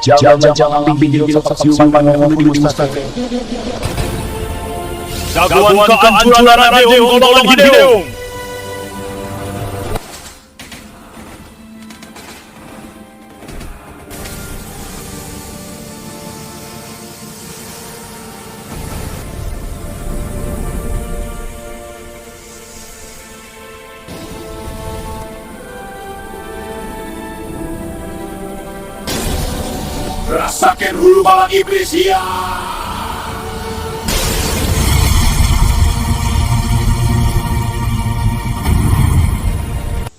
Jalan-jalan pinggir siuman. Jagoan kehancuran Adeung golongan hideung. Rasakan hulu balang iblis ya.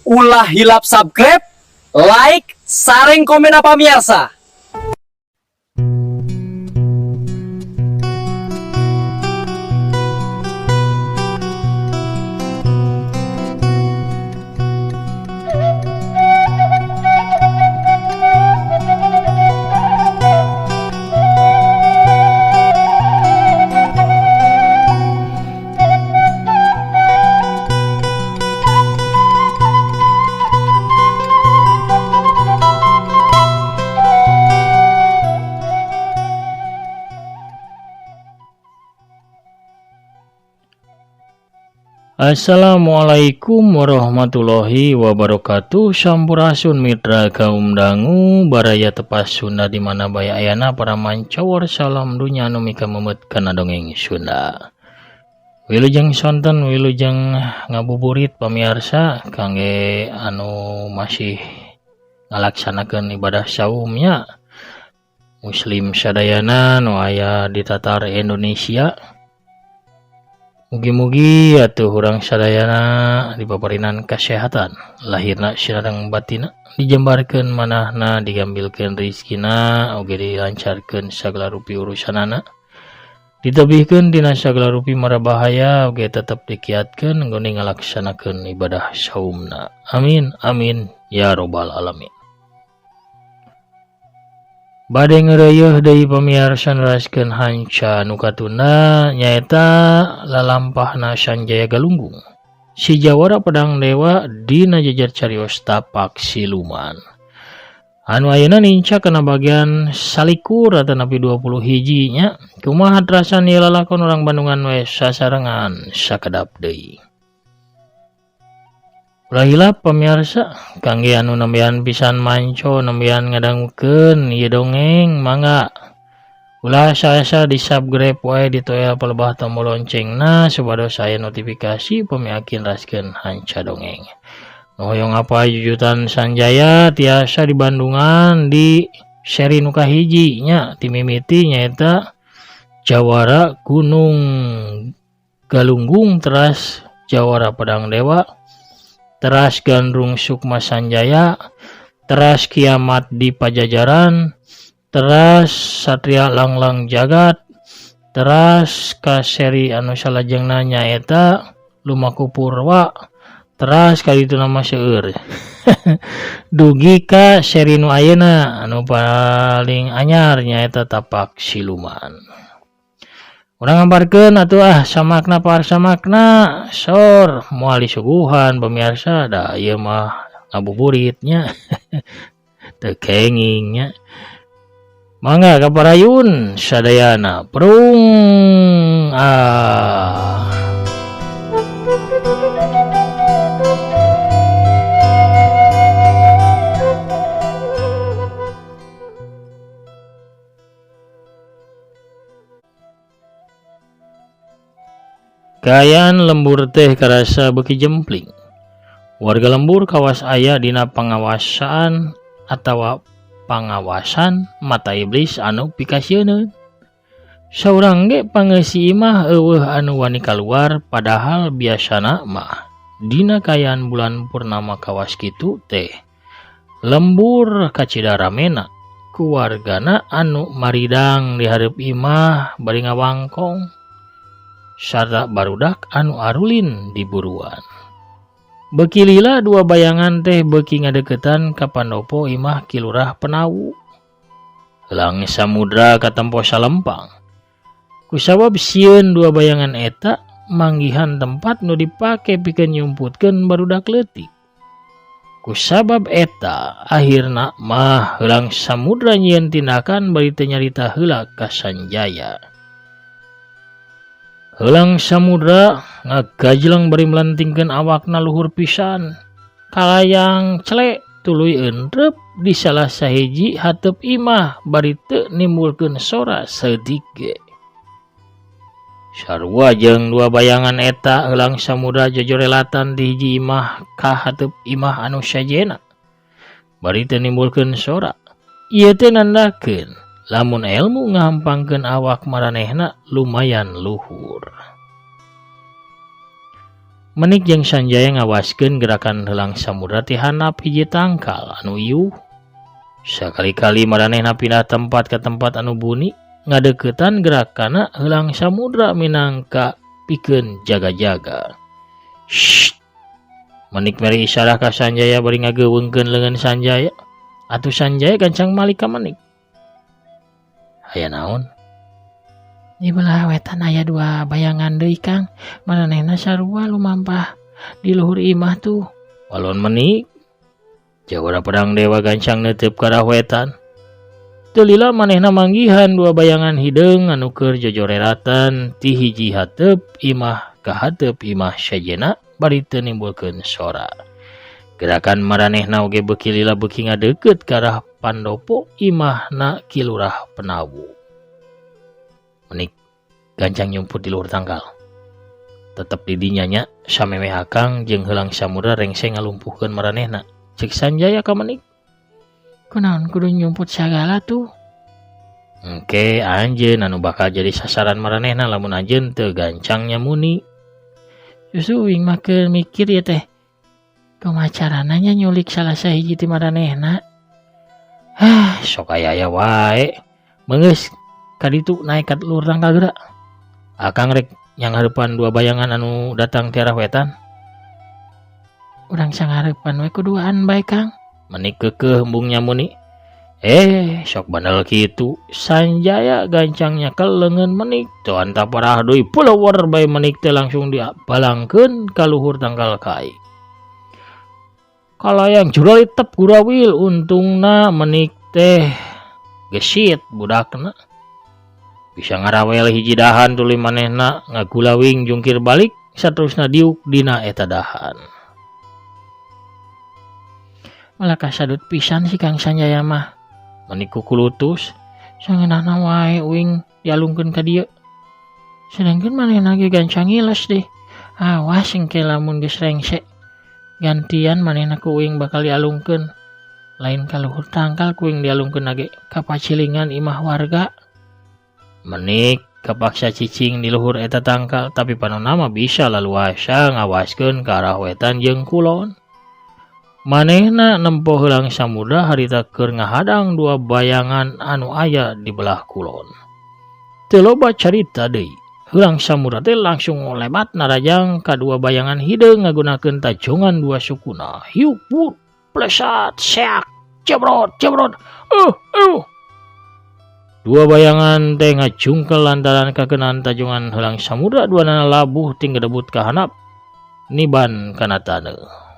Ulah hilap subscribe, like, sareng komen apa miarsa. Assalamualaikum warahmatullahi wabarakatuh. Sampurasun mitra kaum dangu, baraya tepas Sunda di mana bae ayana, para mancawar, salam dunya anu mikamemeut kana dongeng Sunda. Wilujeng sonten, wilujeng ngabuburit pamiarsa, kangge anu masih ngalaksanakeun ibadah saumnya, muslim sadayana nu aya di tatar Indonesia. Mugi-mugi atuh urang sadayana dipaparinan kesehatan lahirna sareng batina, dijembarkeun manahna, digambilkeun rizkina, oge dilancarkeun sagala rupi urusanana, ditebihkeun dina sagala rupi mara bahaya, oge tetep dikiatkeun guna ngalaksanakeun ibadah saumna. Amin amin ya robbal alamin. Bade ngeureuyeun deui pamiarsa, neraskeun hanca nu katunda, nyaeta lalampahna Sanjaya Galunggung, si jawara pedang dewa dina jejer carios tapak siluman anu ayeuna nincak kana bagian 21 atanapi 20 hiji nya. Kumaha terasan ieu lalakon, urang Bandungan we sasarengan sakedap deui. Ulah hilap pemirsa, kangge anu nembean pisan manco, nembean ngadangukeun ieu dongeng, mangga ulah asa-asa di subscribe wae, ditoel palebah tombol loncengna supados aya notifikasi pami akin raskeun hanca dongeng. Nu hoyong apal jujutan Sanjaya tiasa di Bandungan di seri nu kahiji nya, ti mimiti nyaeta Jawara Gunung Galunggung, teras Jawara Pedang Dewa, teras Gandrung Sukma Sanjaya, teras Kiamat di Pajajaran, teras Satria Langlang Jagat, teras ka seri anu salajengna nyaeta Lumaku Purwa, teras ka ditu nama seueur dugi ka seri nu ayeuna anu paling anyar nyaeta Tapak Siluman. Urang ngabarkeun atuh ah, samakna par samakna sor moal disuguhan pemirsa, da ieu mah ngabuburitnya teu kenging nya. Mangga kaparayun sadayana, prung ah. Kaayaan lembur teh karasa beuki jempling. Warga lembur kawas aya dina pangawasaan atawa pangawasan mata iblis anu pikasieuneun. Saurang ge pangeusi imah euweuh anu wani kaluar, padahal biasana mah dina kaayaan bulan purnama kawas kitu teh lembur kacida ramena ku wargana anu maridang di hareup imah bari ngawangkong sarta barudak anu arulin di buruan. Beuki lila dua bayangan teh beuki ngadeukeutan ka pandopo imah Ki Lurah Penawu. Helang samudra katempo salempang. Kusabab sieun dua bayangan eta manggihan tempat nu dipake pikeun nyumputkeun barudak leutik. Kusabab eta akhirna mah Heulang Samudra nyieun tindakan bari teu nyarita heula ka Sanjaya. Heulang Samudra ngagajleng bari melentingkeun awakna luhur pisan. Kalayang celek tuluy entrep di salah sahiji hateup imah bari teu nimbulkeun sora saeutik ge. Sarua jeung dua bayangan eta Heulang Samudra jojorelatan di hiji imah ka hateup imah anu sajena. Bari teu nimbulkeun sora. Ieu teh nandakeun lamun elmu ngahampangkeun awak maranehna lumayan luhur. Menik jeung Sanjaya ngawaskeun gerakan Heulang Samudra ti handap hiji tangkal anu iuh. Sakali-kali maranehna pindah tempat ka tempat anu buni, ngadeukeutan gerakana Heulang Samudra minangka pikeun jaga-jaga. Shh. Menik mere isyarah ka Sanjaya bari ngageuweungkeun leungeun Sanjaya. Atuh Sanjaya gancang malik ka Menik. Aya naon? Di belah wetan aya dua bayangan deui Kang. Maranehna sarua lumampah di luhur imah tuh. Walon Menik. Jawara Pedang Dewa gancang neuteub ka arah wetan. Teu lila manehna manggihan dua bayangan hideung anu keur jojoreratan ti hiji hateup imah ka hateup imah sajena bari teu nimbulkeun sora. Gerakan maranehna oge beuki lila beuki ngadeukeut ka arah pandopo imahna Ki Lurah Penawu. Menik gancang nyumput di luhur tangkal. Tetep di dinya nya samemeh Akang jeung Heulang Samudra rengse ngalumpuhkeun maranehna. Cek Sanjaya ka Menik. Kunaon kudu nyumput sagala tuh? Engke anjeun anu bakal jadi sasaran maranehna lamun anjeun teu gancang nyamuni. Justru uing mah keur mikir ieu teh. Kumaha carana nya nyulik salah sahiji ti maranehna? Hah, sok aya-aya wae. Meunggeus kaditu naek ka luhur tangkal geura. Akang rek nyanghareupan dua bayangan anu datang ti arah wetan. Urang sanghareupan we kuduaan bae Kang. Menik keukeuh embung nyamuni. Sok bandel kitu. Sanjaya gancang nyekel leungeun Menik. Teu anta parah deui puleuwer bae Menik teh langsung dibalangkeun ka luhur tangkal kai. Kalayang juralitep gurawil untungna Menik teh gesit budakna. Bisa ngarawel hiji dahan tuluy manehna ngagulawing jungkir balik saterusna diuk dina eta dahan. Malah kasadut pisan si Kang Sanjaya mah. Menik kukulutus, sangeunahna wae uing dialungkeun ka dieu. Sedangkan manehna ge gancang ngiles deh. Awas engke lamun geus rengse. Gantian manehna ku uing bakal dialungkeun. Lain ka luhur tangkal ku uing dialungkeun ge ka pacilingan imah warga. Menik kapaksa cicing di luhur eta tangkal, tapi panonna mah bisa laluasa ngawaskeun ka arah wetan jeung kulon. Manehna nempo Heulang Samudra harita keur ngahadang dua bayangan anu aya di belah kulon. Teu loba carita deui. Heulang Samudra teh langsung lebat narajang ka dua bayangan hideung ngagunakeun tajongan dua sukuna. Hiuk but plesat seak jebrot jebrot. Dua bayangan teh ngajungkel lantaran kakenaan tajongan Heulang Samudra duanana labuh tinggedebut ka handap niban kana taneuh.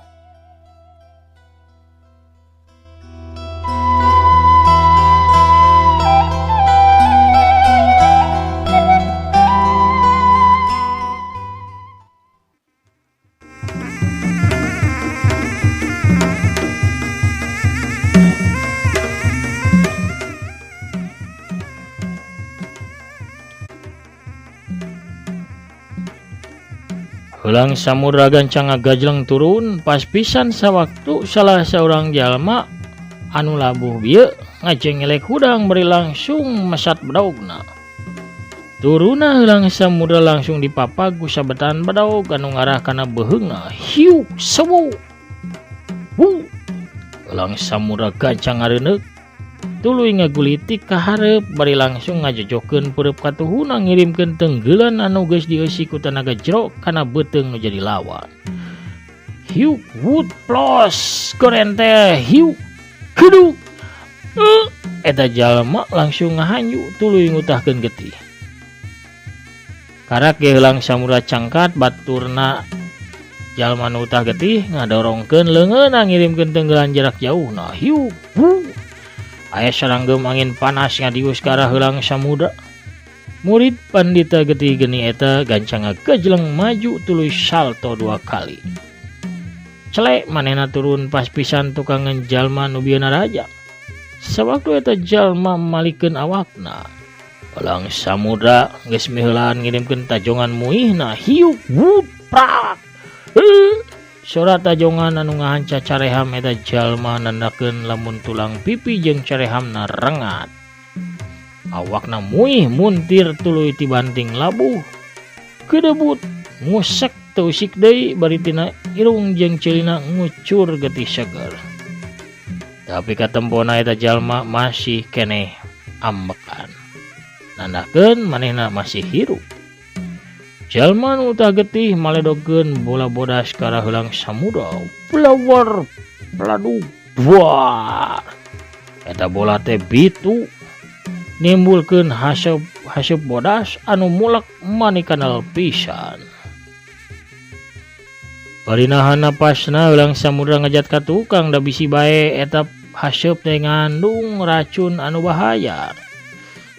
Heulang Samudra gancang ngagajleng turun pas pisan sawaktu salah saurang jalma anu labuh bieu ngajengelek hudang bari langsung mesat bedogna. Turuna Heulang Samudra langsung dipapag ku sabetan bedog anu ngarah kana beuheungna. Hiuk sewu. Hu. Heulang Samudra gancang ngareuneuh tuluy ngagulitik ka hareup bari langsung ngajojokeun peureub katuhuna ngirimkeun tenggelan anu geus dieusi ku tanaga jero kana beuteung nu jadi lawan. Hiuk wood plos keren teh hiuk keduk. Eta jalma langsung ngahanyu tuluy ngutahkeun getih. Karak ge Heulang Samudra cangkat baturna Jalma nu utah getih ngadorongkeun leungeunna ngirimkeun tenggelan jarak jauh nah hiu bu. Aya saranggem angin panas ngadius ka arah heulang samudra. Murid pandita getih geni eta gancang ngagejleng maju tuluy salto 2 kali. Celek manehna turun pas pisan tukangan jalma nu bieu naraja. Sawaktu eta jalma malikeun awakna. Heulang samudra geus miheulaan ngirimkeun tajongan muihna hiuk wut prak. Sora tajongan anu ngahanca careham eta jalma nandakeun lamun tulang pipi jeung carehamna rengat. Awakna muih muntir tuluy tibanting labuh. Kedebut ngusek teu usik deui bari tina irung jeung ceulina ngucur getih seger. Tapi katempona eta jalma masih keneh ambekan. Nandakeun manehna masih hirup. Jalma nu utah getih maledogkeun bola bodas ka arah heulang samudra. Blawar peladug buar. Eta bola teh bitu nimbulkeun haseup bodas anu mulek manikanal pisan. Bari nahan napasna heulang samudra ngejat ka tukang da bisi bae eta haseup teh ngandung racun anu bahaya.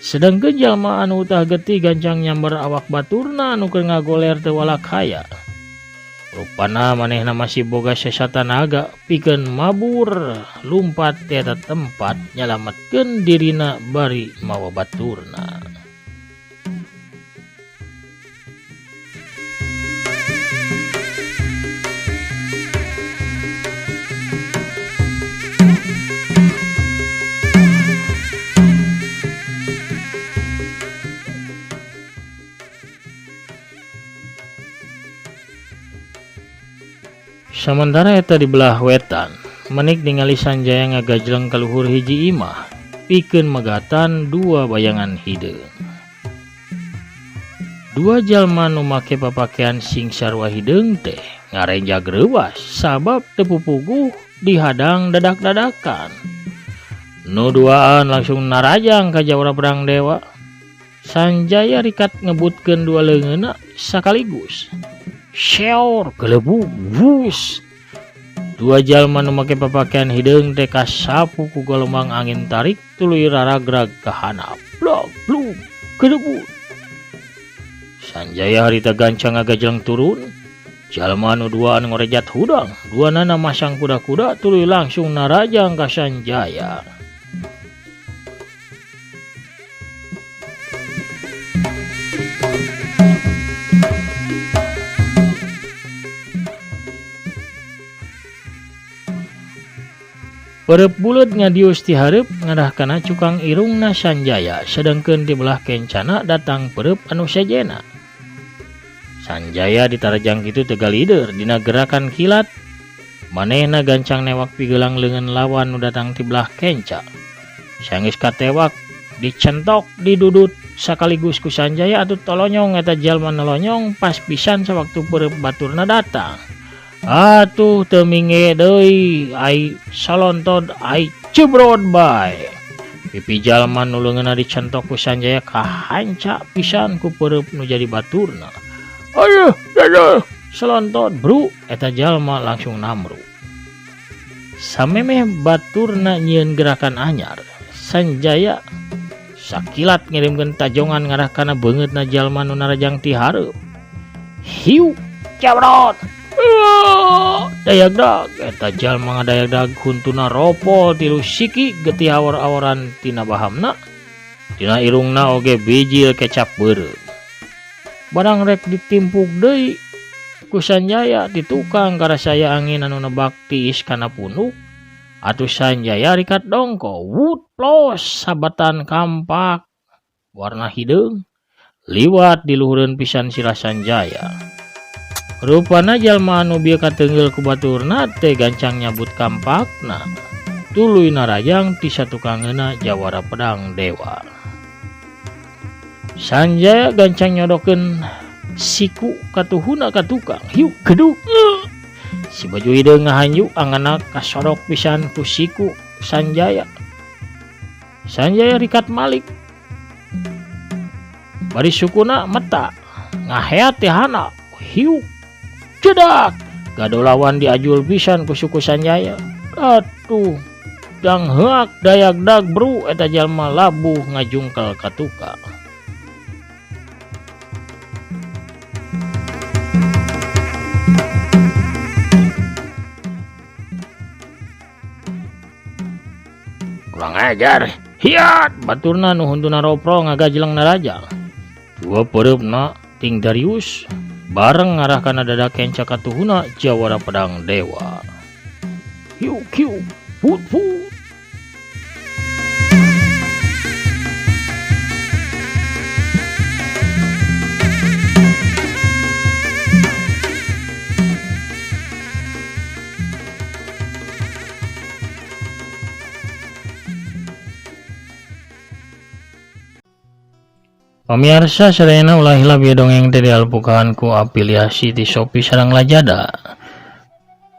Sedangkeun jalma anu utah getih gancang nyamber awak baturna anu keur ngagoler teu walakaya. Rupana manehna masih boga sesa tanaga pikeun mabur lumpat ti eta tempat nyalametkeun dirina bari mawa baturna. Samentara eta di belah wetan, menik ningali Sanjaya ngagajleng ka luhur hiji imah, pikeun megatan 2 bayangan hideung. 2 jalma nu make papakean sing sarua hideung teh ngarenjag reuwas sabab teu pupuguh dihadang dadak-dadakan. Nu duaan langsung narajang ka jawara perang dewa. Sanjaya rikat ngebutkeun 2 leungeunna sakaligus. Seor gelebug wus. 2 jalma nu make papakean hideung teh kasapu ku gelombang angin tarik tuluy raragrag ka handap. Blog blug gelebug. Sanjaya harita gancang ngagajleng turun. Jalma nu duaan ngorejat hudang, duanana masang kuda-kuda tuluy langsung narajang ka Sanjaya. Perep buleud ngadius ti hareup ngadah kana cukang irungna Sanjaya, sedengkeun di belah kencana datang perep anu sejena. Sanjaya ditarajang kitu teu galider dina gerakan kilat. Manehna gancang newak pigelang leungeun lawan nu datang ti belah kenca. Sanggeus katewak, dicentok, didudut sakaligus ku Sanjaya atuh tolonyong eta jalma nolonyong pas pisan sawaktu perep baturna datang. Atuh teu minge deui ai salontod ai cebrod bae. Pipi jalma nu leungeunna dicentok ku Sanjaya kahanca pisan ku perep nu jadi baturna. Aduh, aduh, salontod bru eta jalma langsung namru. Samemeh baturna nyieun gerakan anyar, Sanjaya sakilat ngirimkeun tajongan ngarah kana beungeutna jalma nu narajang ti hareup. Hiu cebrod. Dayagdag eta jalma ngadayagdag huntuna ropol tilu siki getih awor-aworan tina bahamna tina irungna oge bijil kecap beureum. Barang rek ditimpuk deui ku Sanjaya di tukang karasaya angin anu nebak tiis kana punuk atuh Sanjaya rikat dongko wut plos sabatan kampak warna hideung liwat di luhureun pisan sirah Sanjaya. Rupana jalma anu bieu katenggel ku baturna teh gancang nyabut kampakna. Tuluy narajang ti satukangeuna jawara pedang dewa. Sanjaya gancang nyodokeun siku katuhuna ka tukang. Hiu geduk. Si baju hideung ngahanju anganna kasodok pisan ku siku Sanjaya. Sanjaya rikat malik. Bari sukuna meta ngaheat teh hana. Hiu cedak. Gadolawan diajul pisan ku suku Sanjaya. Atuh dang heak dayagdag bru eta jalma labuh ngajungkel ka tukang. Kurang ajar. Hiat baturna nu huntuna ropro ngagajleng naraja. Dua pereupna ting Darius bareng ngarah kana dada kenca katuhuna jawara pedang dewa. Hiu kiu put put. Pemirsa sadayana ulah hilap ieu dongeng teh dialpukahan ku afiliasi ti Shopee sareng Lazada.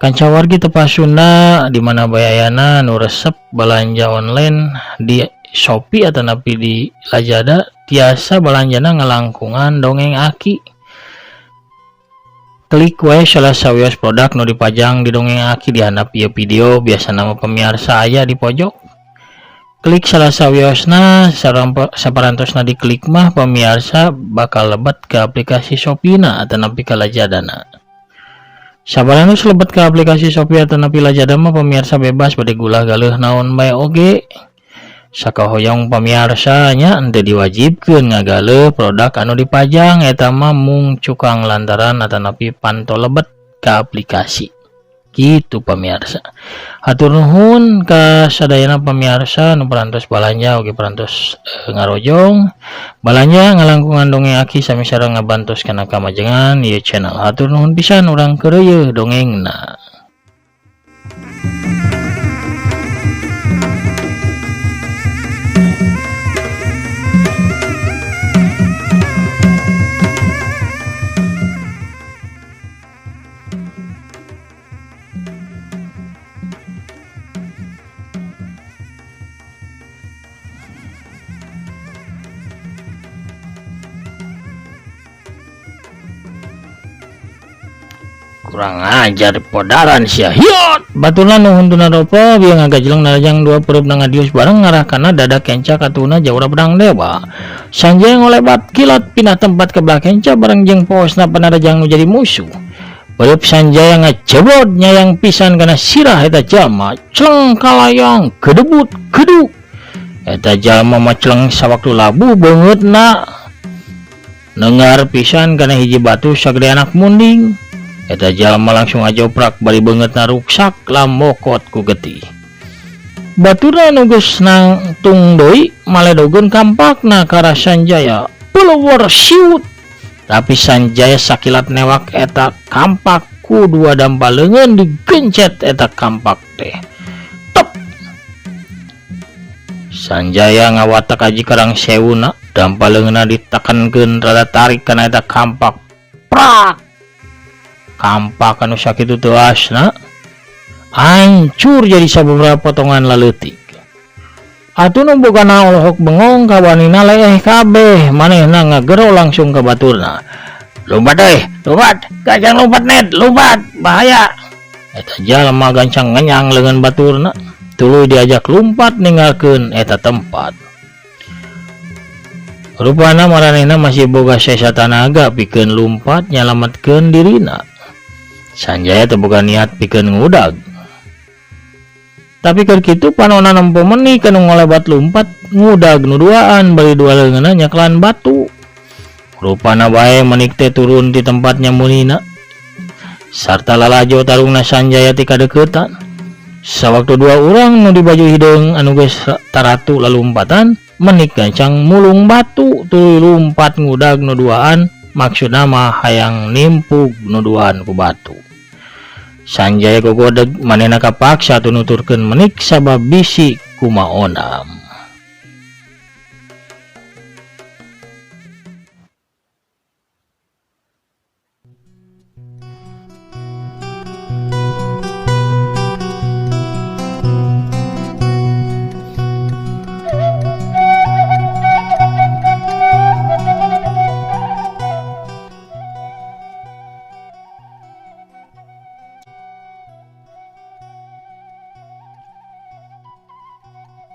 Kanca wargi tepas Sunda di mana bae ayana nu resep balanja online di Shopee atanapi di Lazada tiasa balanjana ngalangkungan dongeng Aki. Klik wae salah sawios produk nu dipajang di dongeng Aki di handap ieu video biasana mah pemirsa aya di pojok. Klik salah sawiosna saparantosna diklik mah pemirsa bakal lebet ke aplikasi Shopee-na atanapi ka Lazada-na. Sabarantos lebet ke aplikasi Shopee atanapi Lazada mah pemirsa bebas bade gulah galeuh naon bae oge. Sakahoyong pemirsa nya henteu diwajibkeun ngagaleuh produk anu dipajang eta mah mung cukang lantaran atanapi panto lebet ke aplikasi. Gitu pemirsa. Hatur nuhun ka sadayana pemirsa nu parantos balanja oge parantos ngarojong. Balanja ngalangkungan dongeng Aki sami sareng ngabantos kana kamajengan ieu channel. Hatur nuhun pisan urang keureuy dongengna. Kurang ajar podaran sia. Hiot baturna nu huntuna ropo bieu ngagajleng narajang dua pereupna ngadius bareng ngarah kana dada kenca katuna jawara pedang dewa. Sanjaya ngolebat kilat pindah tempat ke belah kenca bareng jeung posna panarajang nu jadi musuh. Pereup Sanjaya ngajebot nyayang pisan kana sirah eta jalma cleng kalayang gedebut geduk. Eta jalma mah cleng sawaktu labuh beungeutna nengar pisan kana hiji batu sagede anak munding. Eta jalma langsung ajoprak bari beungeutna ruksak lamokot ku getih. Baturna nu geus nangtung deui maledogeun kampakna ka arah Sanjaya. Peluwar siut. Tapi Sanjaya sakilat newak eta kampak ku dua dampa leungeun digencet eta kampak teh. Top. Sanjaya ngawatak aji karang sewuna, dampa leungeunna ditekankeun rada tarik kana eta kampak. Prak. Kampak anu sakitu teuasna hancur jadi sababaraha potongan laleutik. Atuh nu bogana olohok bengong kawanina leeh kabeh, manehna ngagero langsung ka baturna. Lompat euy, lompat, gajang lompat net, lompat, bahaya. Eta jalma gancang ngenyang leungeun baturna, tuluy diajak lumpat ninggalkeun eta tempat. Rupana maranehna masih boga sesa tanaga pikeun lumpat nyalametkeun dirina. Sanjaya teu boga niat pikeun ngudag. Tapi keur kitu panona nempo meuni kanu ngolebat lumpat ngudag nu duaan bari dua leungeunna nyaklan batu. Rupana bae menik teh turun di tempatnya munina. Sarta lalajo tarungna Sanjaya ti kadeuketan. Sawaktu dua urang nu di baju hideung anu geus taratu lalumpatan, menik gancang mulung batu tuluy lumpat ngudag nu duaan. Maksudna mah hayang nimpug nu duaan ku batu. Sanjaya gogodeg manehna kapaksa tunuturkeun menik sabab bisi kumaonam.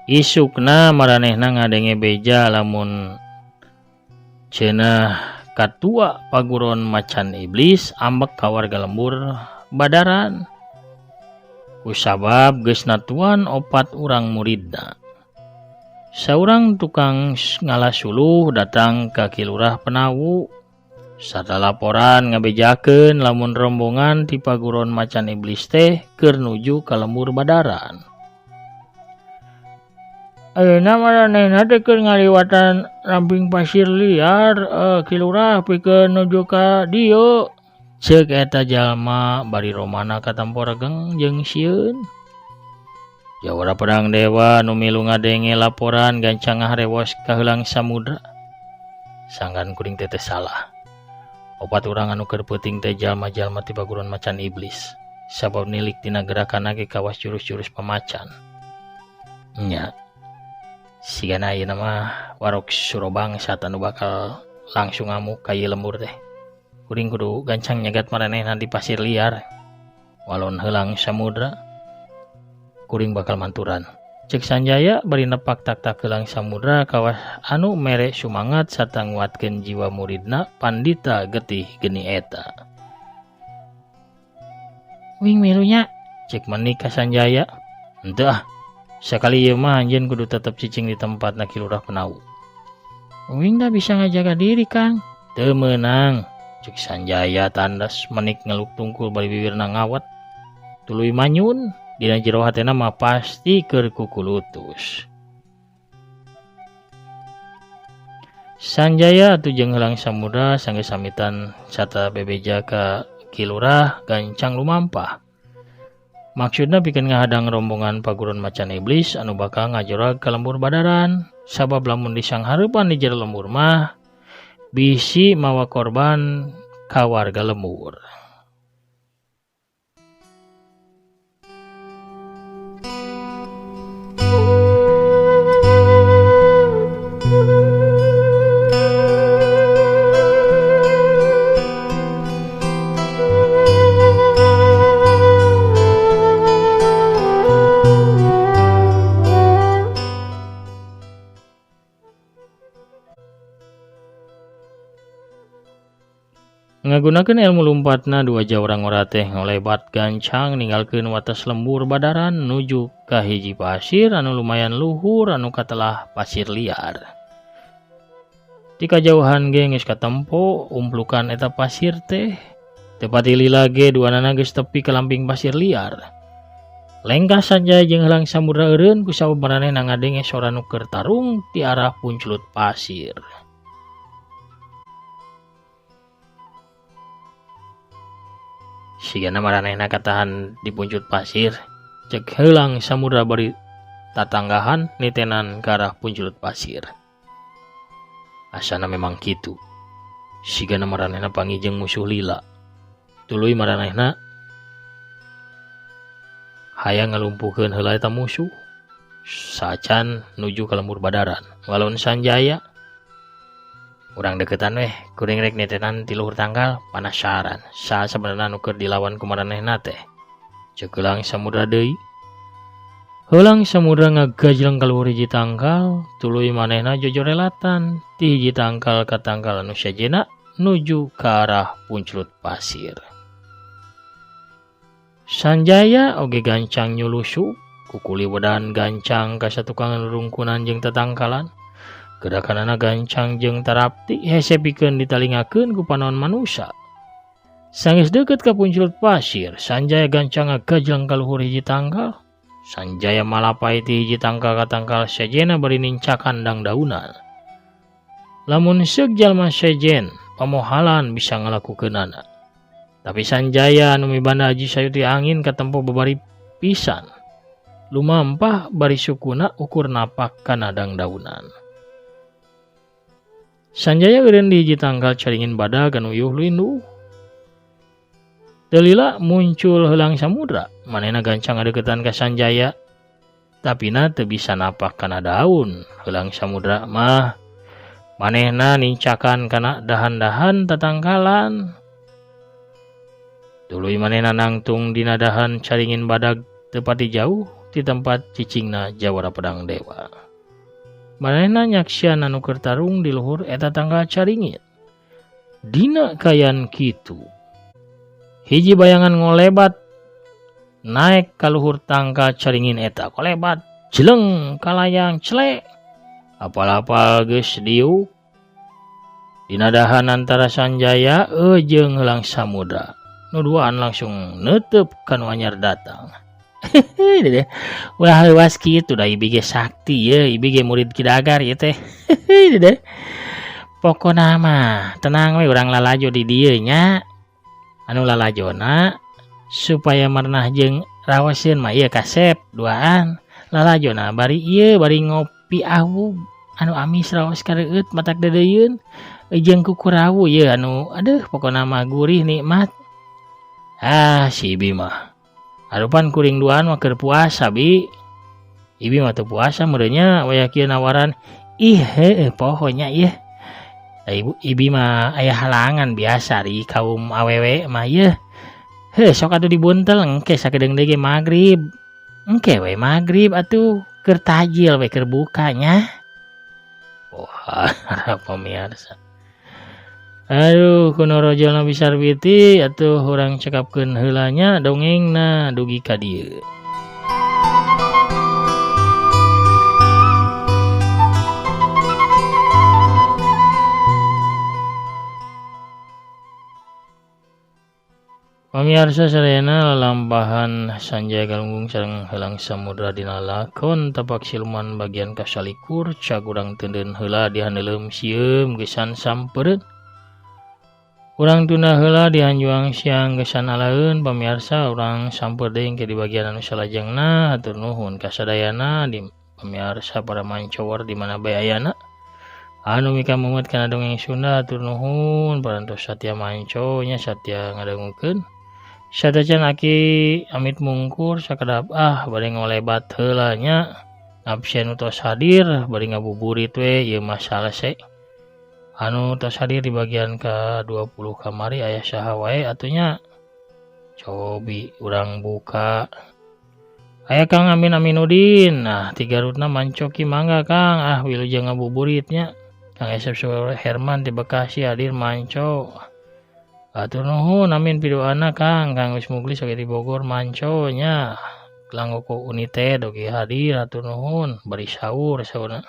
Isukna maranehna ngadenge beja lamun cenah katua paguron macan iblis ambek ka warga lembur Badaran. Kusabab geus natuan opat urang muridna. Saurang tukang ngala suluh datang ka Ki Lurah Penawu sarta laporan ngabejakeun lamun rombongan ti paguron macan iblis teh keur nuju ka lembur Badaran. Ayeuna maranehna teh keur ngaliwatan ramping pasir liar Ki Lurah pikeun nuju ka dieu. Ceuk eta jalma bari romana katempo regeng jeung sieun. Jawara Pedang Dewa nu milu ngadenge laporan gancang ngaharewos ka Heulang Samudra. Sangkan kuring teh teu salah. Opat urang anu keur peuting teh jalma-jalma ti paguron macan iblis. Sabab nilik tina gerakanna ge kawas jurus-jurus pamacan. Nya. Sigana ayeuna mah warok Surabangsa anu bakal langsung ngamuk ka ieu lembur teh. Kuring kudu gancang nyegat maranehna di pasir liar. Walon Heulang Samudra kuring bakal manturan. Cek Sanjaya bari nepak tak-tak Heulang Samudra kawas anu mere sumangat sarta nguatkeun jiwa muridna pandita getih geni eta. Wing milunya cek menik ka Sanjaya. Henteu ah, sakali ieu mah anjeun kudu tetep cicing di tempatna Ki Lurah Penawu. Wing da bisa ngajaga diri Kang. Teu meunang. Cek Sanjaya tandas menik ngeluk tungkul bari bibirna ngawat. Tuluy manyun dina jero hatena mah pasti keur kukulutus. Sanjaya atuh jeung Heulang Samudra sanggeus samitan sarta bebeja ka Ki Lurah gancang lumampah. Maksudna pikeun ngahadang rombongan paguron macan iblis anu bakal ngajorag ka lembur Badaran. Sabab lamun disanghareupan di jero lembur mah bisi mawa korban ka warga lembur. Ngagunakeun ilmu lumpatna dua jawara ngora teh ngolebat gancang ninggalkeun wates lembur Badaran nuju ka hiji pasir anu lumayan luhur anu katelah pasir liar. Ti kajauhan ge geus katempo umplukan eta pasir teh. Teu pati lila ge duanana geus tepi ka lamping pasir liar. Lengkah Sanjaya jeung Heulang Samudra eureun kusabab maranehna ngadenge sora nu keur tarung ti arah punclut pasir. Sigana maranehna katahan di puncut pasir. Cek Heulang Samudra bari tatanggahan nitenan ka arah puncut pasir. Asana memang kitu. Sigana maranehna panggih jeung musuh lila. Tuluy maranehna hayang ngalumpuhkeun heula eta musuh. Sacan nuju ka lembur Badaran. Walon Sanjaya urang deketan weh, kuring rek nitenan ti luhur tangkal panasaran. Saha sabenerna nu keur dilawan ku maranehna teh? Ceuk Heulang Samudra deui. Heulang Samudra ngagajleng ka luhur hiji tangkal, tuluy manehna jojorelatan ti hiji tangkal ka tangkal anu sejenna nuju ka arah punclut pasir. Sanjaya oge gancang nyulusup, kukuli wedan gancang ka satukangan rungkunan jeung tatangkalan. Gerakanana gancang jeung tarapti hese pikeun ditalingakeun ku panon manusa. Sanggeus deukeut ka punclut pasir, Sanjaya gancang ngagajleng ka luhur hiji tangkal. Sanjaya malapai ti hiji tangkal ka tangkal sejenna bari nincakan dangdaunan. Lamun seuk jalma sejen, pamohalan bisa ngalakukeunana. Tapi Sanjaya anu mibanda aji sayuti angin katempo babari pisan. Lumampah bari sukuna ukur napak kana dangdaunan. Sanjaya eureun di hiji tangkal caringin badag anu uyuh lindu. Teu lila muncul Heulang Samudra, manehna gancang ngadeukeutan ka Sanjaya. Tapina teu bisa napak kana daun. Heulang Samudra mah manehna nincakan kana dahan-dahan tatangkalan. Tuluy manehna nangtung dina dahan caringin badag teu pati jauh di tempat cicingna Jawara Pedang Dewa. Manehna nyaksian anu keur tarung di luhur eta tangkal caringin. Dina kayan kitu, hiji bayangan ngolebat naik ka luhur tangkal caringin eta kolebat jeleng kalayang celek. Apal-apal geus diuk dina dahan antara Sanjaya jeung Helang Samudra. Nu duaan langsung neuteub ka nu anyar datang. Ulah leuwas kitu da ibi ge sakti ye, ibi ge murid Ki Dagar ieu teh. Pokona mah tenang we urang lalajo di dieu nya. Anu lalajona supaya merenah jeung raoseun mah ieu kasep duaan. Lalajona bari ieu bari ngopi awug anu amis raos kareueut matak deudeuyeun jeung kukurawu ieu anu aduh pokona mah gurih nikmat. Ah si Ibi mah arupan kuring duaan mah keur puasa bi. Ibi mah teu puasa meureunnya wayah kieu nawaran. Ih heueuh poho nya ieu. Da ibu Ibi mah aya halangan biasa ri kaum awewe mah ieu. Heuh sok atuh dibuntel engke sakedeung deui ge magrib. Engke we magrib atuh keur tajil we keur buka nya. Wah, pemirsa. Aduh, kuno rojolna bisarbiti atuh urang cekapkeun heula nya dongengna dugi ka dieu. Pamirsa sadayana lalampahan Sanjaya Galunggung sareng Helang Samudra dina lakon tapak siluman bagian kasalikur cag urang teundeun heula di haneuleum sieum geusan sampereun. Urang tunda heula di hanjuang siang geusan alaeun pamirsa urang samper deui engke di bagian anu salajengna. Hatur nuhun ka sadayana di pamirsa para mancower di mana bae ayana. Anu mika meungeut kana dongeng Sunda hatur nuhun parantos satya manco nya satya ngadangukeun. Satacan aki amit mungkur sakedap ah bari ngolebat heula nya. Absen tos hadir bari ngabuburit we ieu mah salese. Anu tos hadir di bagian ka-20 kamari aya saha wae atunya. Cobi urang buka. Aya Kang Amin Aminudin. Nah, ti Garutna mancoki mangga Kang. Ah wilujeng ngabuburitnya. Kang Esep Herman di Bekasi hadir manco. Atur nuhun amin pidoana Kang. Kang Wis Muglis oge di Bogor manco nya. Langoko United oge hadir atur nuhun bari sahur saurna.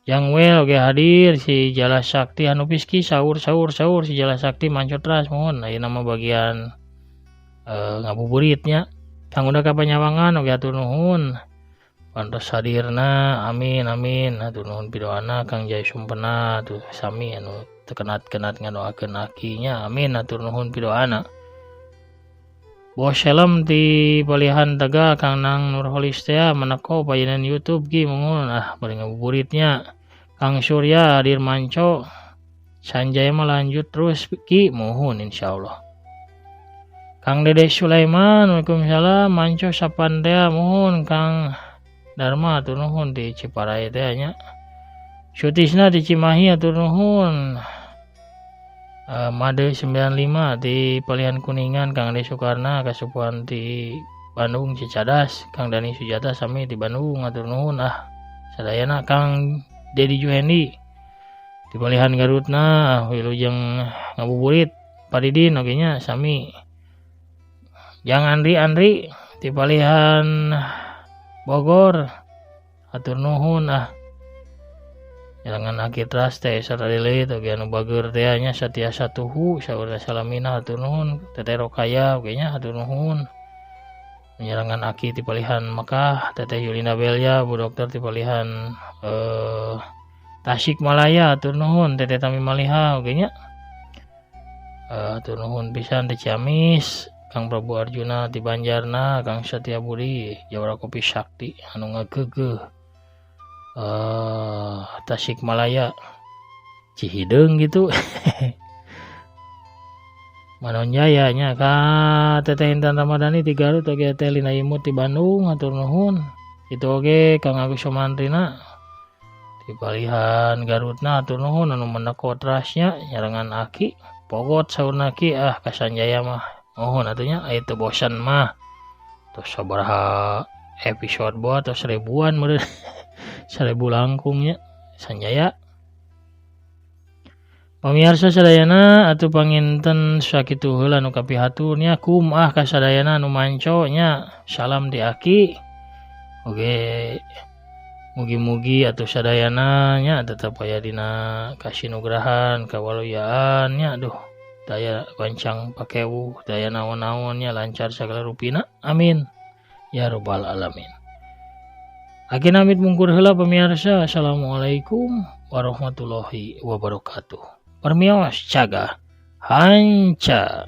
Yang well oge hadir si Jala Sakti anu piski sahur sahur sahur si Jala Sakti manco teras mohon ayeuna mah bagian ngabuburitnya. Kang Uda ka Panyawangan oge atur nuhun. Pantos hadirna amin amin atur nuhun pidoana Kang Jaya Sumpena tuh sami anu tekenat-kenat ngadoakeun akinya amin atur nuhun pidoana. Bos Helm di Palihan Tegal Kang Nang Nurholistea meneko payenan YouTube ki mungun ah bari ngabuburitnya. Kang Surya hadir manco. Sanjaya mah lanjut terus ki muhun insyaallah. Kang Dede Sulaiman waalaikumsalam manco sapan teh muhun. Kang Dharma atur nuhun di Ciparai teh nya. Sutisna di Cimahi atur nuhun. Made 95 di Palihan Kuningan Kang Ade Soekarna kasupuan di Bandung Cicadas Kang Dani Sujata sami di Bandung atur nuhun ah sadayana. Kang Dedi Juhendi di Palihan Garutna wilujeng ngabuburit Pak Didin oge nya sami. Jang Andri Andri di Palihan Bogor atur nuhun ah. Jangan aki tras teh sarta dileuit oge anu bageur teh nya satia satuhu saurna salamina hatur nuhun. Teteh Rokaya oge nya hatur nuhun. Menyerangan aki ti Palihan Mekah Teteh Yulina Belia Bu Dokter ti Palihan Tasikmalaya hatur nuhun. Teteh Tami Maliha oge nya hatur nuhun pisan ti Ciamis. Kang Prabu Arjuna ti Banjarna Kang Satya Budi Jawara Kopi Sakti anu ngageugeuh Tasikmalaya Cihideung gitu. Manonjaya nya ka Teteh Intan Ramadhani di Garut oge Teh Lina Imut di Bandung hatur nuhun. Itu oge Kang Agus Somantrina di Palihan Garutna hatur nuhun anu meneko terasnya nyarengan aki pogot saurna ki ah ka Sanjaya mah nuhun atunya aya teu bosan mah. Tos sabaraha Episode boa atau seribuan meureun. 1000 langkungnya Sanjaya. Pamirsa sadayana atuh panginten sakitu heula nu kapihatur nya kumaha ka sadayana nu manco nya salam di aki. Oke, mugi-mugi atuh sadayana nya tetep aya dina kasinugrahan kawaluyaan nya aduh daya bancang pakewuh daya naon-naon nya lancar sagala rupina amin ya robbal alamin. Aki namit mungkur heula pemirsa. Assalamualaikum warahmatullahi wabarakatuh. Permios caga hanca.